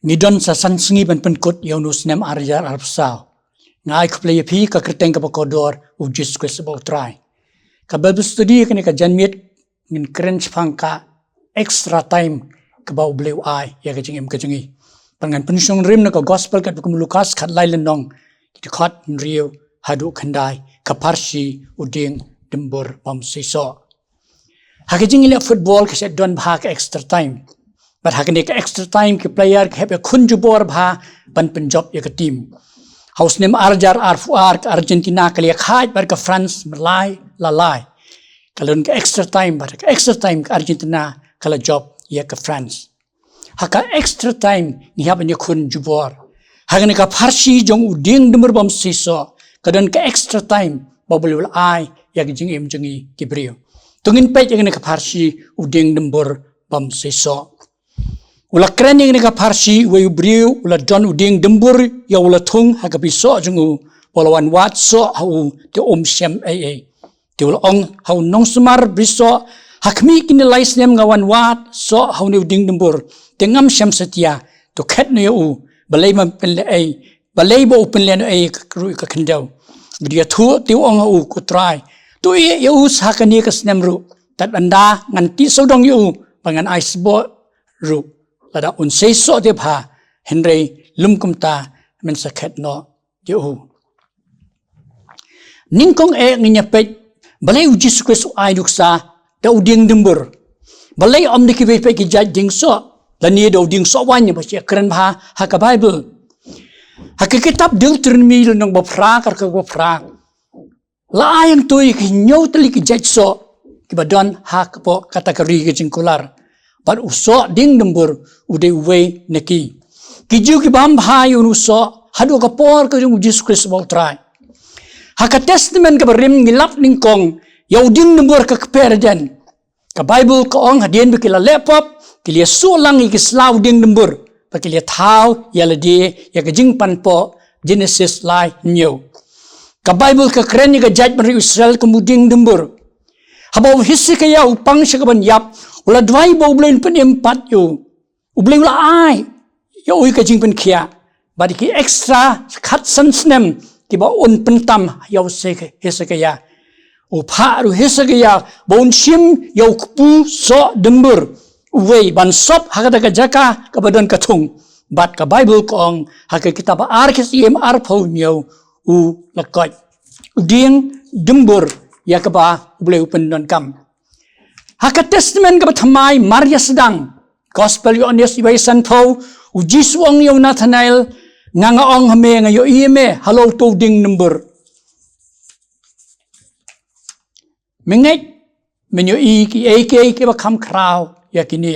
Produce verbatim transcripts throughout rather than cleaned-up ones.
Ngi don sa san sngi ban pynkut ïa u snem ar hajar arphew saw. Nga ai khublei ïa phi ka kyrteng kaba kordor u Jisu Khrist uba u Trai. Ka Bible study kane ka janmiet ngin kren shaphang ka extra time kaba U Blei u ai ïa ka jingim ka jong ngi. Bad ngan pynshong rim na ka gospel katba kum u Lukas khatlai lynnong, ki dkhot hynriew haduh khyndai, ka pharshi u dieng dymbur bym seisoh. Ha ka jingïaleh football ka shu don bha ka extra time. Bad ha kane ka extra time ki player ki hap ïakhun jubor bha ban pynjop ïa ka team. Ha u snem ar hajar arphew ar ka Argentina ka la ïakhaid bad ka France mar lai la lai. Ka la don ka extra time bad ka extra time ka Argentina ka la jop ïa ka France. Ha ka extra time ngi hap ban ïakhun jubor. Ha kane ka pharshi jong u dieng dymbur bym seisoh ka don ka extra time ba U Blei u la ai ïa ka jingim jong ngi ki briew. To ngin peit ïa kane ka pharshi u dieng dymbur bym seisoh. U la kren ïa kane ka pharshi, uwei u briew u la don u dieng dymbur ïa u la thung ha ka brisoh jong u, ba u la wan wad soh ha u te um shem ei ei. Te u la ong ha u nongsumar brisoh, ha khmih kine lai snem nga wan wad soh ha une u dieng dymbur, te ngam shem satia, to khet noh ïa u, balei ba pynleh ei, balei ba u pynleh noh ei ruh ïa ka khyndew. Bad ïathuh te u ong ha u, ko Trai, to ïeh ïa u sa ha kane ka snem ruh, tad ynda ngan tih sawdong ïa u, ba ngan ai sboh ruh, lada un seisoh te bha, hynrei lym kumta men sa khet noh ïa u. Nyngkong eh ngin ïa peit balei u Jisu Khrist u ai nuksa da u dieng dymbur. Balei ym da kiwei pat ki jait dieng soh, lane da u dieng soh waiñ ba shu kren bha ha ka Bible. Ha ka kitab Deuteronomi lynnong ba phra, ka dkhot ba phra, la ai hangto ïa ki hynñiew tylli ki jait soh kiba don ha ka pdeng category ka jingkular. Bad u soh dieng dymbur u dei uwei na ki. Ki Jiw ki bam bha ïa une u soh haduh ka por ka jong u Jisu Khrist uba u Trai. Ha ka Testament kaba rim ngi lap nyngkong ïa u dieng dymbur ha ka Kper Eden. Ka Bible ka ong hadien ba ki la leh pop, ki la ïasuh lang ïa ki sla u dieng dymbur, bad ki la ïathaw ïa lade ïa ka jingpanpoh, Genesis lai hynñiew. Ka Bible ka kren ïa ka jaitbynriew Israel kum u dieng dymbur. Haba u Hesekiah u pang sha ka ban ïap, u la duwai ba U Blei un pynim pat ïa u. U Blei u la ai ïa u ïa ka jingpynkhiah bad ïa ki extra khatsan snem kiba un pyntam ïa u Hesekiah. U phah ruh u Hesekiah ba un shim ïa u kpu soh dymbur uwei ban sop ha kata ka jaka kaba don ka thung. Bad ka Bible ka ong ha ka kitab Ar Khristan arphew hynñiew u la koit u dieng dymbur ïa kaba U Blei u pyndonkam. Ha ka Testament kaba thymmai mar ïa sdang, Gospel Ïoannis wei sanphew, u Jisu u ong ïa u Nathanael, nga nga ong ha me, nga ïohi ïa me halor uto u dieng dymbur. Me ngeit, men ïohi kiei kiei kiba kham khraw ïa kine.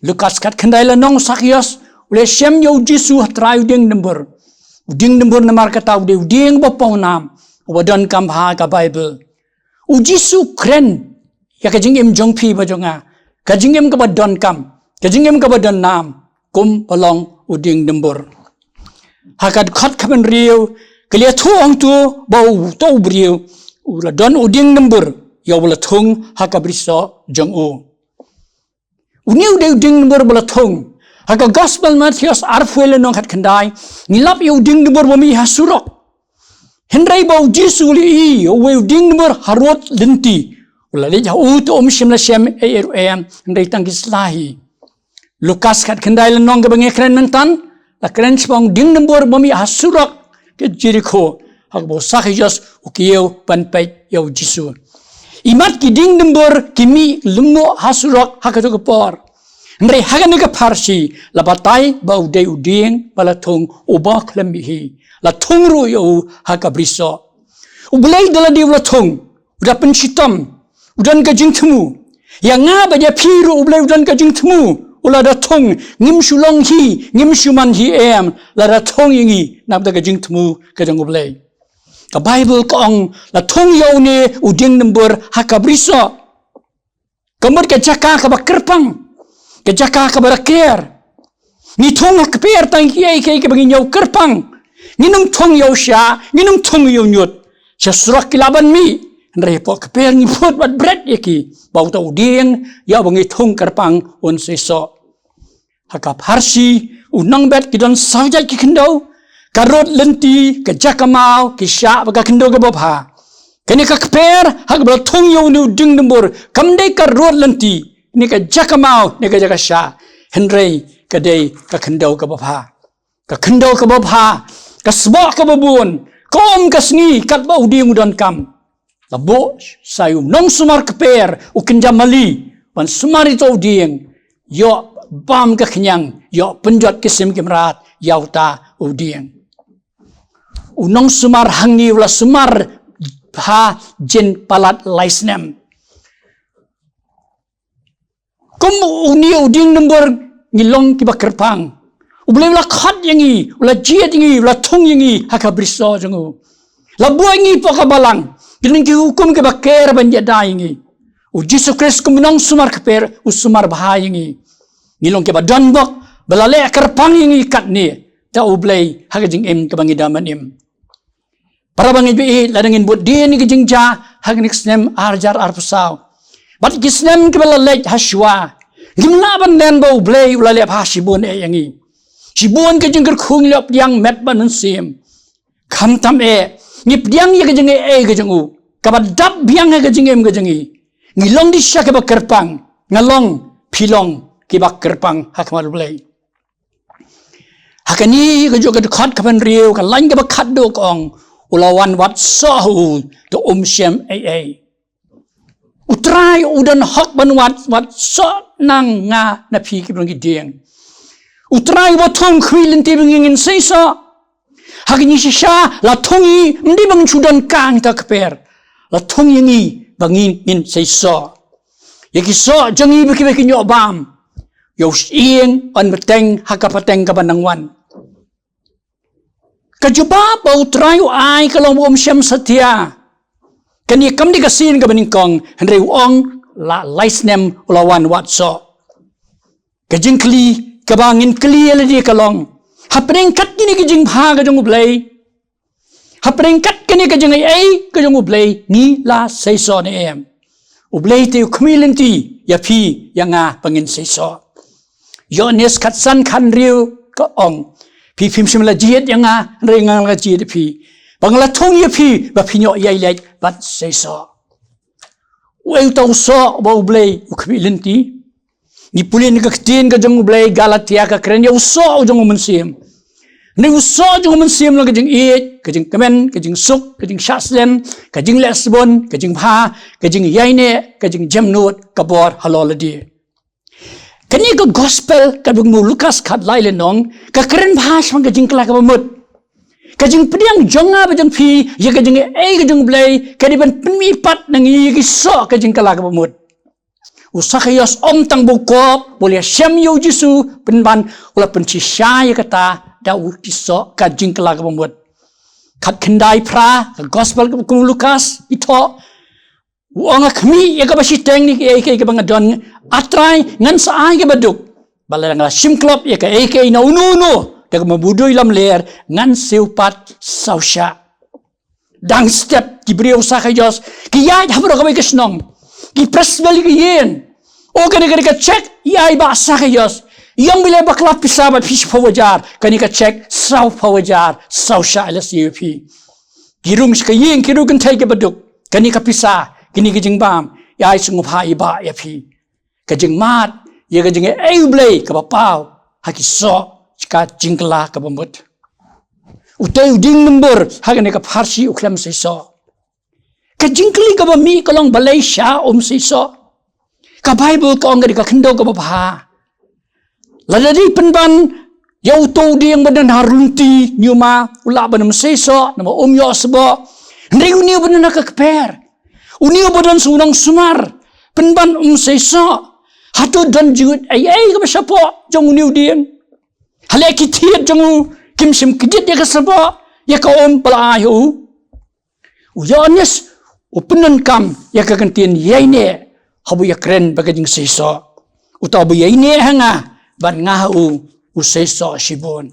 Lukas khatkhyndai lynnong, u Sakios u la shem ïa u Jisu ha trai u dieng dymbur. U dieng dymbur namar kata u dei u dieng ba pawnam, uba donkam ha ka Bible. U Jisu u kren ïa ka jingim jong phi bad jong nga, ka jingim kaba donkam, ka jingim kaba donnam, kum ba long u dieng dymbur. Ha ka dkhot kaba hynriew ka la ïathuh hangto ba uto u briew u la don u dieng dymbur ïa uba la thung ha ka brisoh jong u. Une u dei u dieng dymbur ba la thung. Ha ka Gospel Mathaios arphew lynnong khatkhyndai, ngi lap ïa u dieng dymbur ba mih ha surok. Hynrei ba u Jisu u la ïohi ïa uwei u dieng dymbur harud lynti. U la leit ha u te um shym la shem ei ei ruh em, hynrei tang ki sla hi. Lukas khatkhyndai lynnong kaba ngi kren mynta, la kren shaphang u dieng dymbur ba mih ha surok ka Jerikho, ha kaba u Sakios u kiew ban peit ïa u Jisu. Imat ki dieng dymbur ki mih lyngngoh ha surok ha kato ka por. Hynrei ha kane ka pharshi la batai ba u dei u dieng ba la thung uba khlem mih hi. La thung ruh ïa u ha ka brisoh. U Blei da lade u la thung, u da pynshitom, u don ka jingthmu. Ïa nga bad ïa phi ruh U Blei u don ka jingthmu. U la da thung, ngim shu long hi, ngim shu man hi em, la da thung ïa ngi na ka bynta ka jingthmu ka jong U Blei. Ka Bible ka ong la thung ïa une u dieng dymbur ha ka brisoh. Ka mut ka jaka kaba kyrpang, ka jaka kaba raker. Ngi thung ha kper tang kiei kiei kiba ngi ñiew kyrpang. Ngin ym thung ïa u shiah, ngin ym thung ïa u ñiut. Sha surok ki lah ban mih, hynrei hapoh kper ngi phut bad bret ïa ki. Ba uto u dieng ïa uba ngi thung kyrpang un seisoh. Ha ka pharshi u nongbet ki don saw jait ki khyndew, ka rud lynti, ka jaka maw, ki shah bad ka khyndew kaba bha. Kane ka kper ha kaba la thung ïa une u dieng dumbur kam dei ka rud lynti ne ka jaka maw ne ka jaka shah, hynrei ka dei ka khyndew kaba bha. Ka khyndew kaba bha, ka sboh kaba bun, ka um ka sngi katba u dieng u donkam. La buh sa ïa u nongsumar kper u kynja mali ban sumar ïa uto u dieng, ïoh bam ka khñiang, ïoh pynjot ki sim ki mrad ïa uta u dieng. U nongsumar hangne u la sumar bha jin palat lai snem. Kum une u dieng dumbur ngi long kiba kyrpang. U Blei u la khot ïa ngi, u la jied ïa ngi, u la thung ïa ngi ha ka brisoh jong u. La buh ïa ngi hapoh ka balang, ki long ki hukum kiba ker ban ïada ïa ngi. U Jisu Khrist kum u nongsumar kper u sumar bha ïa ngi. Ngi long kiba don bok ba la leh kyrpang ïa ngi katne da u Blei ha ka jingim kaba ngi dang im. Para bangeit ba ïeit, lada ngin bud dien ïa ka jingjia ha kane ka snem ar hajar arphew saw bad ki snem kiba la leit ha shuwa, ngim lah ban len ba u Blei u la leh bha shibun eh ïa ngi. Shibun ka jingkyrkhu ngi la pdiang met bad mynsiem. Khamtam eh ngi pdiang ïa ka jingaiei ka jong u kaba dap biang ha ka jingim ka jong ngi. Ngi long dei shisha kiba kyrpang, nga long, phi long kiba kyrpang ha khmat u Blei. Ha kane kajuh ka dkhot kaba hynriew, ka lain kaba khatduh ka ong, u la wan wad soh ha u, te um shym ei ei. U Trai u don hok ban wad, wad soh na nga na phi kiba long ki dieng. U Trai uba thung khmih lynti ba ngin seisoh. Ha kane shisha la thung ïa ngi, ym dei ba ngin shu donkam ïa uta u kper. La thung ïa ngi ba ngin, ngin seisoh. Ïa ki soh jong ngi ba kiba kin ïoh bam. Ïa u shyieng yn bteng ha ka pateng kaba nang wan. Ka jubab ba u Trai u ai ka long ba um shym satia. Kane kam dei ka sien kaba nyngkong, hynrei u ong la lai snem u la wan wad soh. Ka jingkylli kaba ngin kylli ïa lade ka long, hapdeng kat kine ki jingbha ka jong u Blei, hapdeng kat kane ka jingaiei ka jong u Blei, ngi la seisoh ne em? U Blei te u khmih lynti ïa phi ïa nga ba ngin seisoh. Ïoannis khatsan khathynriew ka ong, phi phim shym la jied ïa nga, hynrei nga la jied ïa phi, ba nga la thung ïa phi ba phin ïoh ïai leit ban seisoh. Uei uta u soh uba u Blei u khmih lynti? Ngi pule na ka ktien ka jong u Blei, Galatia ka kren ïa u soh u jong u mynsiem. Hynrei u soh u jong u mynsiem long ka jingïeit, ka jingkmen, ka jingsuk, ka jingshah slem, ka jingleh sbun, ka jingbha, ka jingïaineh, ka jingjemnud, ka bor halor lade. Kane ka gospel kaba u Lukas khatlai lynnong ka kren bha shaphang ka jingkylla kaba mut. Ka jingpdiang jong nga bad jong phi ïa ka jingaiei ka jong u Blei ka dei ban pynmih pat na ngi ïa ki soh ka jingkylla kaba mut. U Sakaios ym tang ba u kop, ba u la ïashem ïa u Jisu, pynban u la pynshisha ïa kata da u, ki soh ka jingkylla kaba mut. Khatkhyndai phra, ka gospel kaba u Lukas i thoh, u ong, nga khmih ïa kaba shiteng na kiei kiei kiba nga don, A Trai, ngan sa ai kaba duk. Bad lada nga la shim klop ïa kaei kaei na uno uno da kaba mudui lamler, ngan siew pat saw shah. Dang step ki briew Sakaios ki ïaid ha baroh kawei ka shnong, ki press bel ki ïeng. O, kane, kane ka check ïa i Bah Sakaios. Ïong, bile bakla pisa bad phi shiphew hajar, kane ka check sawphew hajar, saw shah la siew ïa phi. Ki rung sha ka ïing, ki rung kynthei kiba duk, kane ka pisa, kine ki jingbam, ïai sngewbha i Bah ïa phi. Ka jingmad ïa ka jingaiei u Blei kaba paw ha ki soh, ka jingkylla kaba mut. Utei u dieng dumbur ha kane ka pharshi u khlem seisoh. Ka jingkylli kaba mih ka long, balei sha um seisoh? Ka Baibl ka ong ka dei ka khyndew kaba bha. Lada dei pynban ïa uto u dieng ba don ha rud lynti, ñiuma u lah ban ym seisoh namar um ïoh sboh. Hynrei une uba don ha ka kper, une uba don sa u nongsumar, pynban um seisoh, hato don jingmut ei ei kaba shapoh jong une u dieng? Haleh ki thied jong u kim shym kdit ïa ka sboh, ïa ka um ba la ai ha u. U Ïoannis u pyndonkam ïa ka kyntien ïaineh haba u ïakren bad ka jingseisoh. Uta uba ïaineh ha nga bad nga ha u, u seisoh shibun.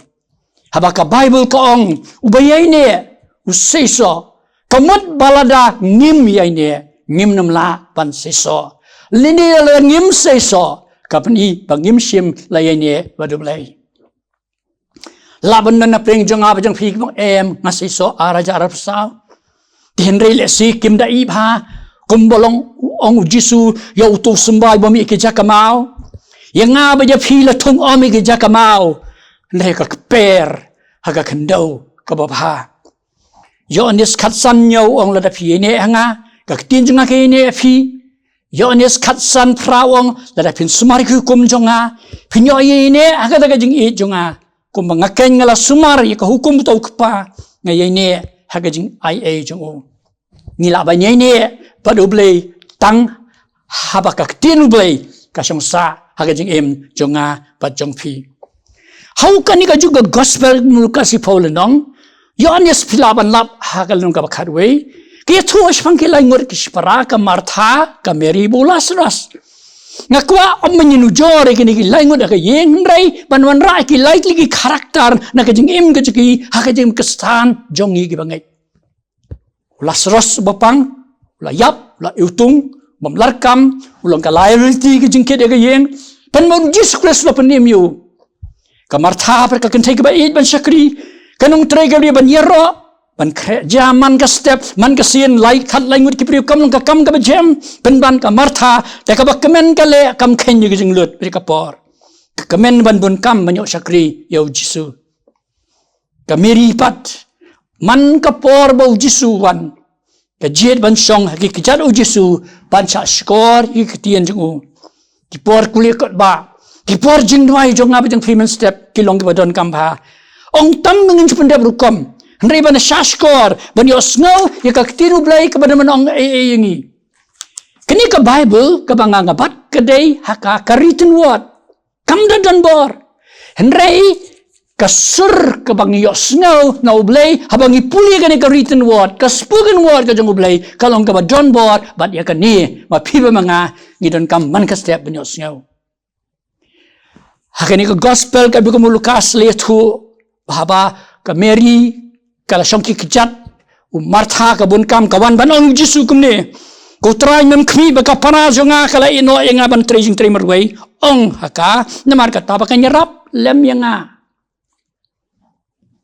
Haba ka Baibl ka ong, uba ïaineh u seisoh, ka mut ba lada ngim ïaineh ngim nym lah ban seisoh. Lane lada ngim seisoh, ka pyni ba ngim shym la ïaineh bad U Blei. Lah ban don na pdeng jong nga bad jong phi kiba ong em, nga seisoh ar hajar arphew saw. Te hynrei lehse kim da ïohi bha, kumba long ong u Jisu ïa uto u symbai ba mih ki jaka maw. Ïa nga bad ïa phi la thung ym ïa ki jaka maw. Hynrei ka kper ha ka khyndew kaba bha. Ïoannis khatsan hynñiew ong lada phi ïaineh ha nga, ka ktien jong nga ka ïaineh ha phi. Ïoannis khatsan phra ong lada phin sumar ïa ki hukum jong nga, phin ïoh ïaineh ha kata ka jingïeit jong nga. Kumba nga keiñ nga la sumar ïa ka hukum uta u Kpa, nga ïaineh ha ka jingaiei jong u. Ngi lah ban ïaineh bad U Blei tang haba ka ktien U Blei ka shong sah ha ka jingim jong nga bad jong phi. Ha kane ka juk ka gospel u Lukas i phew lynnong, Ïoannis phi lah ban lap ha ka lynnong kaba khatwei, ka ïathuh shaphang ki lai ngut ki shipara, ka Martha, ka Mary bad u Lasarus. Nga kwah ym ban ïanujor ïa kine ki lai ngut ha ka ïing, hynrei ban wanrah ïa ki lai tylli ki character na ka jingim ka jong ki ha ka jingim Khristan jong ngi kiba ngeit. U Lasarus uba pang, u la ïap, u la iwtung, bym lah kam, u long ka liability ka jingkit ïa ka ïing. Pynban u Jisu Khrist u la pynim ïa u. Ka Martha pat ka kynthei kaba ïeit ban shakri, ka nongtrei kaba ïeit ban ïaroh, ban khreh ja man ka step, man ka sien, lai khat lai ngut ki briew, kam long ka kam kaba jem. Pynban ka Martha, te kaba kmen ka leh, kam kheiñ ïa ka jinglut bad ka por. Ka kmen ban bun kam ban ïoh shakri ïa u Jisu. Ka Mary pat, man ka por ba u Jisu u wan, ka jied ban shong ha ki kjat u Jisu ban shah shkor ïa ki ktien jong u. Ki por khuslai kaba, ki por jingduwai jong nga bad jong phi mynstep ki long kiba donkam bha. Ym tang ba ngin shu pyndep rukom, hynrei ban shah shkor, ban ïohsngew ïa ka ktien U Blei kaba don ban ong ei ei ïa ngi. Kane ka Baibl kaba nga nga bat ka dei ha ka, ka written word. Kam da don bor. Hynrei ka sur kaba ngi ïohsngew na U Blei haba ngi pule kane ka written word, ka spoken word ka jong U Blei, ka long kaba don bor bad ïa kane ma phi bad ma nga ngi donkam man ka step ban ïohsngew. Ha kane ka gospel kaba kum u Lukas la ïathuh, haba ka Mary ka la shong ha ki kjat, u Martha ka bun kam, ka wan ban ong ïa u Jisu kumne: Ko Trai, mem khmih ba ka para jong nga ka la ïehnoh ïa nga ban trei jingtrei marwei? Ong ha ka, namar kata ba kan ïarap lem ïa nga.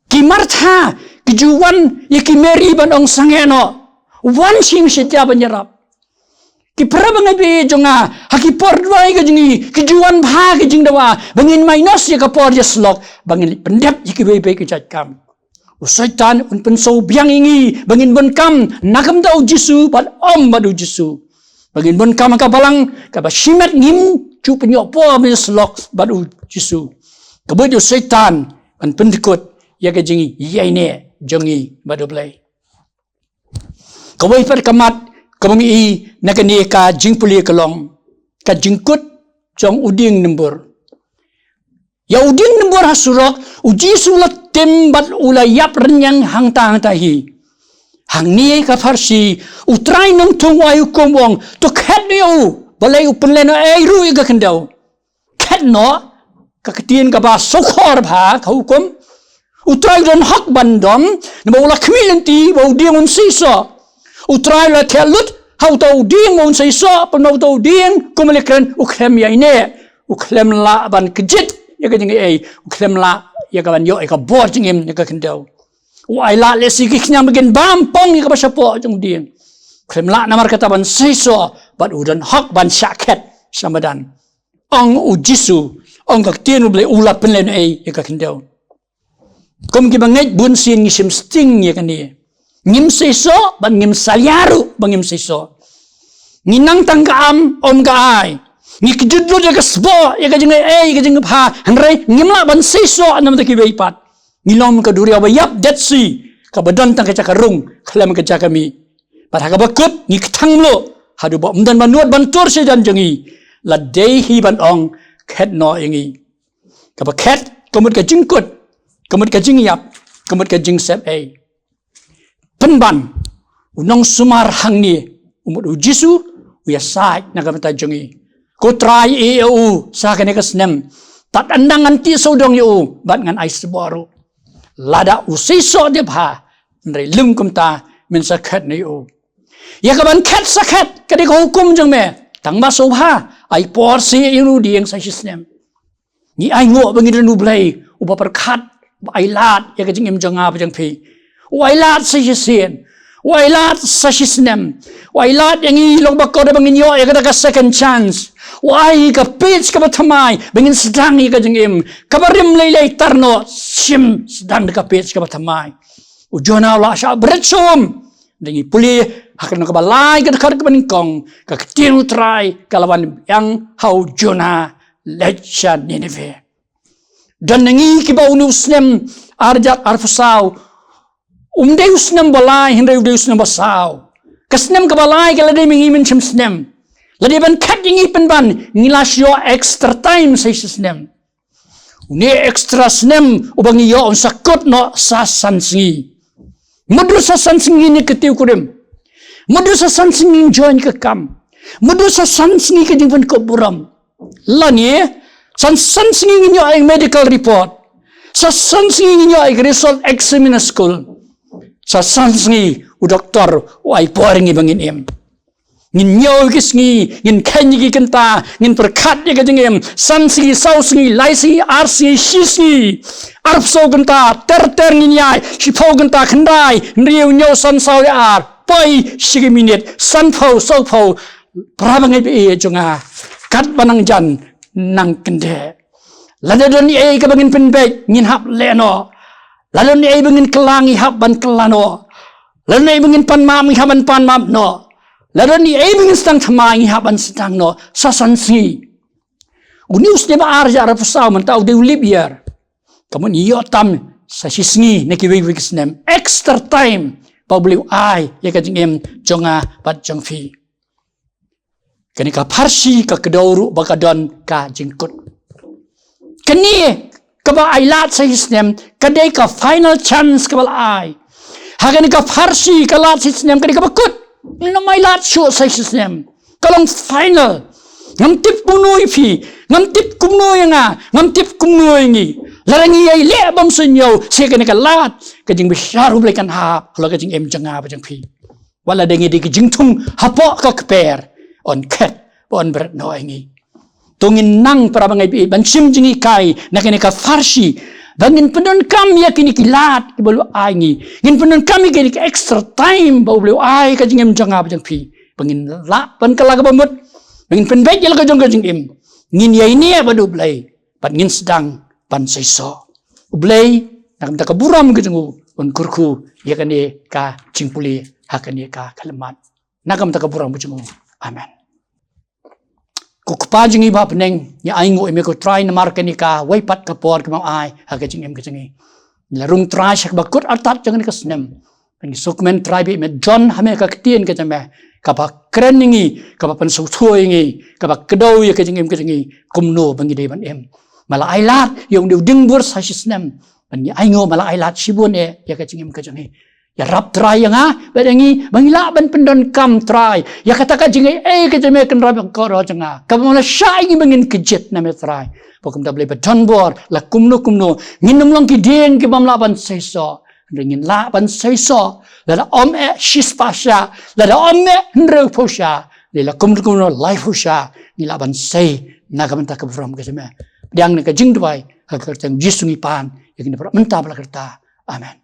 Ki Martha ki ju wan ïa ki Mary ban ong sangeh noh, wan shim shi jia ban ïarap. Ki para bangeit jong nga, ha ki por duwai ka jong ngi, ki ju wan bha ki jingdawa ba ngin minus ïa ka por ïasyllok, ba ngin pyndep ïa kiwei pat ki jait kam. U Soitan un pynsngew biang ïa ngi ba ngin bun kam na ka bynta u Jisu bad ym bad u Jisu. Ba ngin bun kam ha ka balang kaba shimet, ngim ju pynïoh por ban ïasyllok bad u Jisu. Kaba u Soitan un pyndkut ïa ka jingïaineh jong ngi bad U Blei. Kawei pat ka mat kaba ngi i na kane ka jingpule ka long ka jingkut jong u dieng nymbur. Ïa u dieng nymbur ha surok, u Jisu u la tim bad u la ïap rynïeng hangta hangta hi. Hangne ka pharshi, u trai nongthung u ai hukum u ong, to khet noh ïa u, balei u pynlehnohei ruh ïa ka khyndew. Khet noh, ka ktien kaba sngewkhor bha ka hukum. U trai u don hok ban dom, namar u la khmih lynti ba u dieng un seisoh. U trai u la theh lut ha uta u dieng ba un seisoh, pynban uta u dieng, kum u la kren, u khlem ïaineh, u khlem lah ban kjit ïa ka jingaiei, u khlem lah ïa ka ban ïoh ïa ka bor jingim ïa ka khyndew. U ai lad lehse ki khñiang ba kin bam pong ïa kaba shapoh jong u dieng. U khlem lah namar kata ban seisoh, bad u don hok ban shah khet sha madan. Ong u Jisu, ong ka ktien U Blei, u la pynlehnohei ïa ka khyndew. Kum kiba ngeit bunsien ngi shim sting ïa kane. Ngim seisoh bad ngim salia ruh ba ngim seisoh. Ngi nang tang ka am, ym ka ai. Ngi kjut lut ïa ka sboh, ïa ka jingaiei, ïa ka jingbha, hynrei ngim lah ban seisoh namar kiwei pat. Ngi long ka duriaw ba ïap, Dead Sea, kaba don tang ka jaka rung khlem ka jaka mih. Bad ha kaba kut ngi kthang mluh haduh ba ym don ba nud ban tur sha jan jong ngi. La dei hi ban ong, khet noh ïa ngi. Kaba khet ka mut ka jingkut, ka mut ka jingïap, ka mut ka jingsep ei. Pynban u nongsumar hangne u mut u Jisu, u ïasaid na ka bynta jong ngi. Ko Trai, ïeh ïa u sha kane ka snem. Tad haduh ngan tih sawdong ïa u bad ngan ai sboh ruh. Lada u seisoh de bha, hynrei lym kumta, men sa khet noh ïa u. Ïa ka ban khet sa khet, ka dei ka hukum jong me. Tang ba sngewbha, ai por seh ïa u dieng sa shisnem. Ngi ainguh ba ngi don U Blei uba pyrkhat Ba ai lad ïa ka jingim jong nga bad jong phi. U ai lad sa shisien. U ai lad sa shisnem. U ai lad ïa ngi long ba kordor ba ngin ïoh ïa kata ka second chance. U ai ka page kaba thymmai ba ngin sdang ïa ka jingim. Kaba rim lei lei tar noh, shim sdang da ka page kaba thymmai. U Jonah u la shah bret shum. Da ngi pule ha ka lynnong kaba lai, ka dkhot kaba nyngkong, ka ktien U Trai ka la wan biang ha u Jonah leit sha Nineveh. Don na ngi kiba une u snem ar hajar arphew saw um dei u snem ba lai, hynrei u dei u snem ba saw. Ka snem kaba lai ka la dei ma ngi mynshem snem. La dei ban khat ïa ngi pynban, ngi la shu ïoh extra time sa shi snem. Une extra snem uba ngi ïoh un sa kut noh sa san sngi. Mutdur sa san sngi ne ka tiew kurim. Mutdur sa san sngi ngin join ka kam. Mutdur sa san sngi ka jingpynkup burom. Lane sa san sngi ngin ïoh ïa medical report. Sa san sngi ngin ïoh ïa result exam na skul. Sa san sngi u doktor u ai por ïa ngi ba ngin im. Ngin ñiew ïa ki sngi, ngin kheiñ ïa ki kynta, ngin pyrkhat ïa ka jingim. San sngi, saw sngi, lai sngi, ar sngi, shi sngi, arphew saw kynta, ter ter ngin ïaid, shiphew kynta, khyndai, hynriew, hynñiew, san, saw, ar, poi shi ki minit, sanphew, sawphew. Para bangeit ba ïeit jong nga, katba nang jan nang kyndit. Lada don ei kaba ngin pynbeit, ngin hap leh noh. Lada don ei ba ngin kylla, ngi hap ban kylla noh. Lada don ei ba ngin pan map, ngi hap ban pan map noh. Lada don ei ba ngin sdang thymmai, ngi hap ban sdang noh. Sa san sngi. Une u snem ar hajar arphew saw mynta u dei u leap year. Ka mut ngi ïoh tam sa shi sngi na kiwei kiwei ki snem. Extra time ba U Blei u ai ïa ka jingim jong nga bad jong phi. Kane ka pharshi ka kdew ruh ba ka don ka jingkut. Kane kaba ai lad sa shi snem ka dei ka final chance kaba la ai. Ha kane ka pharshi ka lad sa shi snem ka dei kaba kut. Ngim ai lad shuh sa shi snem. Ka long final. Ngam tip kumno ïa phi, ngam tip kumno ïa nga, ngam tip kumno ïa ngi. Lada ngi ïai leh bymsniew, sa kane ka lad ka jingbishar U Blei kan hap halor ka jingim jong nga bad jong phi. Wat lada ngi dei ki jingthung hapoh ka kper, yn khet bad yn bret noh ïa ngi. To ngin nang, para bangeit ba ïeit, ban shim jinghikai na kane ka pharshi ba ngin pyndonkam ïa kine ki lad kiba U Blei u ai ngi. Ngin pyndonkam ïa kine ki extra time ba U Blei u ai ka jingim jong nga bad jong phi, ba ngin lah ban kylla kaba mut, ba ngin pynbeit ïa la ka jong ka jingim. Ngin ïaineh bad U Blei bad ngin sdang ban seisoh. U Blei na ka bynta ka burom ka jong u un kyrkhu ïa kane ka jingpule ha kane ka khyllipmat. Na ka bynta ka burom ka jong u. Amen. Ko Kpa jong ngi ba ha bneng, ngi ainguh ïa me ko Trai namar kane kawei pat ka por kaba me ai ha ka jingim ka jong ngi. Ngi la rung Trai sha kaba kut artat jong kane ka snem. Ngi sngewkmen Trai ba me don ha me ka ktien ka jong me kaba kren ïa ngi, kaba pynsngewthuh ïa ngi, kaba kdew ïa ka jingim ka jong ngi kumno ba ngi dei ban im. Me la ai lad ïa u ding bor sa shi snem. Bad ngi ainguh me la ai lad shibun eh ïa ka jingim ka jong ngi. Ïarap Trai ïa nga bad ïa ngi ba ngi lah ban pyndonkam Trai ïa kata ka jingaiei ka jong me Kynrad ba kordor jong nga, kaba me la shah ïa ngi ba ngin kjit na me Trai. Ba kumta Blei ba don bor la kumno kumno ngin ym long ki dieng ki bym lah ban seisoh. Hynrei ngin lah ban seisoh lada ym eh shispah shah, lada ym eh hynriewphew shah, lada la kumno kumno laiphew shah ngi lah ban sei na ka bynta ka burom ka jong me. Pdiang na ka jingduwai ha ka kyrteng Jisu ngi pan ïa kine para mynta bad la ka rta. Amen.